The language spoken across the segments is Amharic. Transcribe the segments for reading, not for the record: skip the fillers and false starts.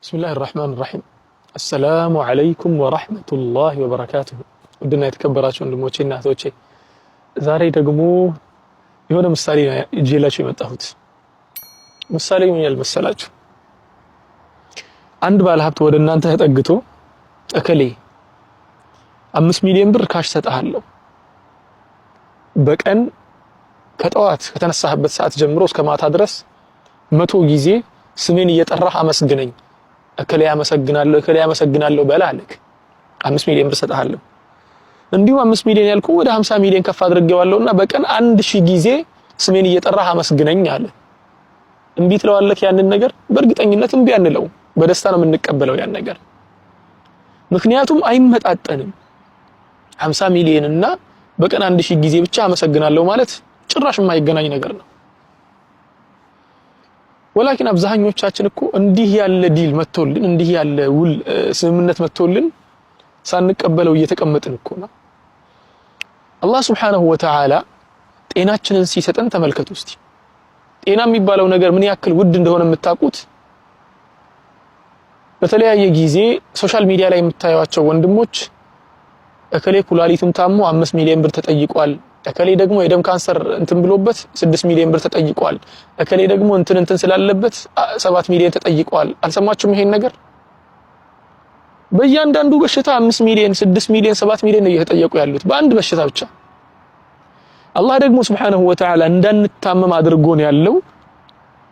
بسم الله الرحمن الرحيم። السلام عليكم ورحمة الله وبركاته። ውድና የተከበራችሁ ወንድሞቼ እና እህቶቼ፣ ዛሬ ደግሞ የሆነ ምሳሌ ይዤላችሁ የመጣሁት። ምሳሌ ምን ያህል መሰላችሁ? አንድ ባለሀብት ወደ እናንተ ተጠግቶ እከሌ 5 ሚሊዮን ብር cash ሰጥሃለሁ፣ በቀን ከጠዋት ከተነሳህበት ሰዓት ጀምሮ እስከ ማታ ድረስ 100 ጊዜ ስሜን እየጠራህ አመስግነኝ፣ እከሌ አመሰግናለሁ፣ እከሌ አመሰግናለሁ በል አለክ። 5 ሚሊዮን ብር ሰጥሃለሁ። እንዲሁም 5 ሚሊዮን ያልኩ ወደ 50 ሚሊዮን ከፍ አድርጌዋለሁና በቀን 1000 ጊዜ ስሜን እየጠራህ አመስግነኝ አለ። እምቢ ትለዋለህ ያንን ነገር? በእርግጠኝነት እምቢ አንለው፣ በደስታ ነው የምንቀበለው ያን ነገር። ምክንያቱም አይመጣጠንም። 50 ሚሊዮን እና በቀን 1000 ጊዜ ብቻ አመሰግናለሁ ማለት ጭራሽ የማይገናኝ ነገር ነው። ولكن አብዛኞቻችን እኮ እንዲህ ያለ deal መጥቶልን፣ እንዲህ ያለ ውል ስምምነት መጥቶልን ሳንቀበለው እየተቀመጥን እኮ ነው። አላህ سبحانه وتعالى ጤናችንን ሲሰጠን ተመልከቱ እስቲ። ጤና የሚባለው ነገር ምን ያክል ውድ እንደሆነ የምታውቁት በተለያየ ጊዜ social media ላይ የምታዩቸው ወንድሞች እከሌ ኩላሊቱን ታሞ 5 ሚሊዮን ብር ተጠይቋል፣ እከሌ ደግሞ የደም ካንሰር እንትን ብሎበት 6 ሚሊዮን ብር ተጠይቋል፣ እከሌ ደግሞ እንትን እንትን ስላለበት 7 ሚሊዮን ተጠይቋል። አልሰማችሁም ይሄን ነገር? በእያንዳንዱ በሽታ 5 ሚሊዮን፣ 6 ሚሊዮን፣ 7 ሚሊዮን ነው እየተጠየቁ ያሉት በአንድ በሽታ ብቻ። አላህ ደግሞ سبحانه وتعالى እንዳንታመም አድርጎን ያለው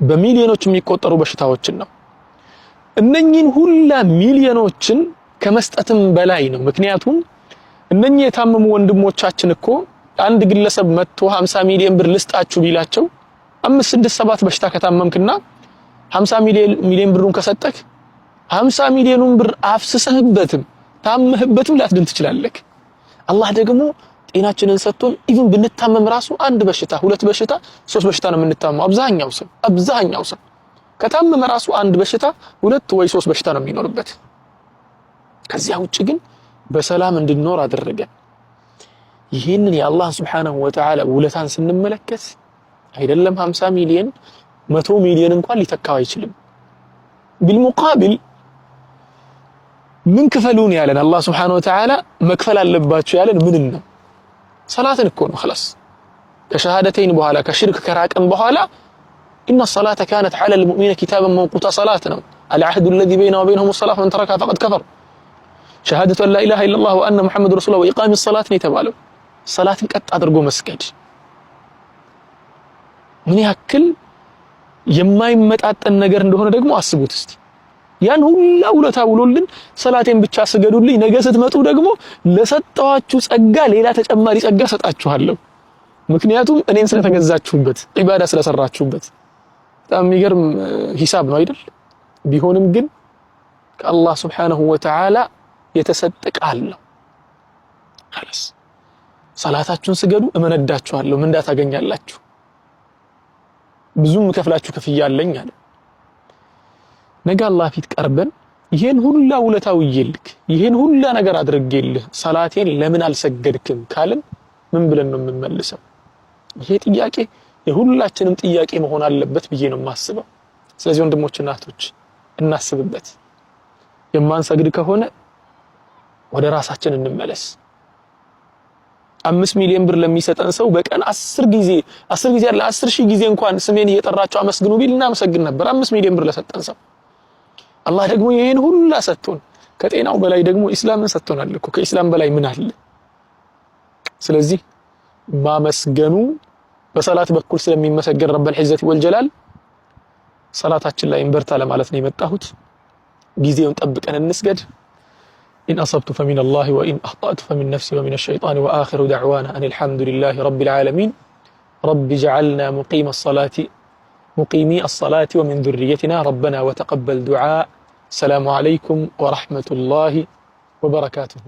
በሚሊዮኖች የሚቆጠሩ በሽታዎችን ነው። እነኚህን ሁላ ሚሊዮኖችን ከመስጠትም በላይ ነው። ምክንያቱም እነኚህ የታመሙ ወንድሞቻችን እኮ አንድ ግለሰብ መጥቶ 50 ሚሊዮን ብር ልስጣችሁ ቢላቸው፣ አምስት፣ ስድስት፣ ሰባት በሽታ ከታመምክና 50 ሚሊዮን ብሩን ከሰጠክ 50 ሚሊዮኑን ብር አፍስሰህበትም ታመህበትም ላትድን ትችላለህ። አላህ ደግሞ ጤናችንን ሰጥቶን even ብንታመም ራሱ አንድ በሽታ፣ ሁለት በሽታ፣ ሶስት በሽታ ነው የምንታመመው። አብዛኛው ሰው ከታመመ ራሱ አንድ በሽታ፣ ሁለት ወይ ሶስት በሽታ ነው የሚኖርበት። ከዚያ ውጭ ግን በሰላም እንድንኖር አደረገን። ይህንን የአላህን سبحانه وتعالى ውለታን ስንመለከት አይደለም 50 ሚሊዮን፣ 100 ሚሊዮን እንኳን ሊተካው አይችልም። بالمقابل ምን ክፈሉን ያለን አላህ سبحانه وتعالى፣ መክፈል አለባችሁ ያለን ምንን ነው? ሰላትን እኮ ነው። خلاص ከሸሃደተይን በኋላ፣ ከሽርክ ከራቅን በኋላ إن الصلاة كانت على المؤمنين كتابا موقوتا ሰላት ነው። العهد الذي بيننا وبينهم الصلاة فمن تركها فقد كفر። شهادة أن لا إله إلا الله وأن محمدا رسول الله وإقام الصلاة ነው የተባለው። ሰላትን ቀጥ አድርጎ መስገድ ምን ያክል የማይመጣጠን ነገር እንደሆነ ደግሞ አስቡት እስቲ። ያን ሁላ ውለታ ውሎልን ሰላቴን ብቻ ስገዱልኝ፣ ነገ ስትመጡ ደግሞ ለሰጠኋችሁ ጸጋ ሌላ ተጨማሪ ጸጋ ሰጣችኋለሁ። ምክንያቱም እኔን ስለተገዛችሁበት፣ ዒባዳ ስለሰራችሁበት። በጣም የሚገርም ሂሳብ ነው አይደል? ቢሆንም ግን ከአላህ سبحانه وتعالى የተሰጠ ቃል ነው። خلاص ሰላታችሁን ስገዱ፣ እመነዳችኋለሁ፣ ምንዳ ታገኛላችሁ፣ ብዙም ከፍላችሁ ክፍያ አለኝ አለ። ነገ አላህ ፊት ቀርበን ይሄን ሁላ ውለታ ውዬልክ፣ ይሄን ሁላ ነገር አድርጌልህ ሰላቴን ለምን አልሰገድክም ካልን ምን ብለን ነው የምንመልሰው? ይሄ ጥያቄ የሁላችንም ጥያቄ መሆን አለበት ብዬ ነው የማስበው። ስለዚህ ወንድሞችና እህቶች እናስብበት። የማንሰግድ ከሆነ ወደ ራሳችን እንመለስ። 5 ሚሊዮን ብር ለሚሰጠን ሰው በቀን 10 ጊዜ፣ 10 ጊዜ አይደል 10,000 ጊዜ እንኳን ስሜን እየጠራችሁ አመስግኑ ቢል እናመሰግን ነበር። 5 ሚሊዮን ብር ለሰጠን ሰው። አላህ ደግሞ ይሄን ሁላ ሰጥቶን ከጤናው በላይ ደግሞ ኢስላምን ሰጥቶናል እኮ። ከኢስላም በላይ ምን አለ? ስለዚህ ማመስገኑ በሰላት በኩል ስለሚመሰገን رب العزة والجلال ሰላታችን ላይ እንበርታ ለማለት ነው የመጣሁት። ጊዜውን ጠብቀን እንስገድ። إن أصبت فمن الله وإن أخطأت فمن نفسي ومن الشيطان وآخر دعوانا أن الحمد لله رب العالمين። رب اجعلنا مقيم الصلاة مقيمي الصلاة ومن ذريتنا ربنا وتقبل دعاء። السلام عليكم ورحمة الله وبركاته።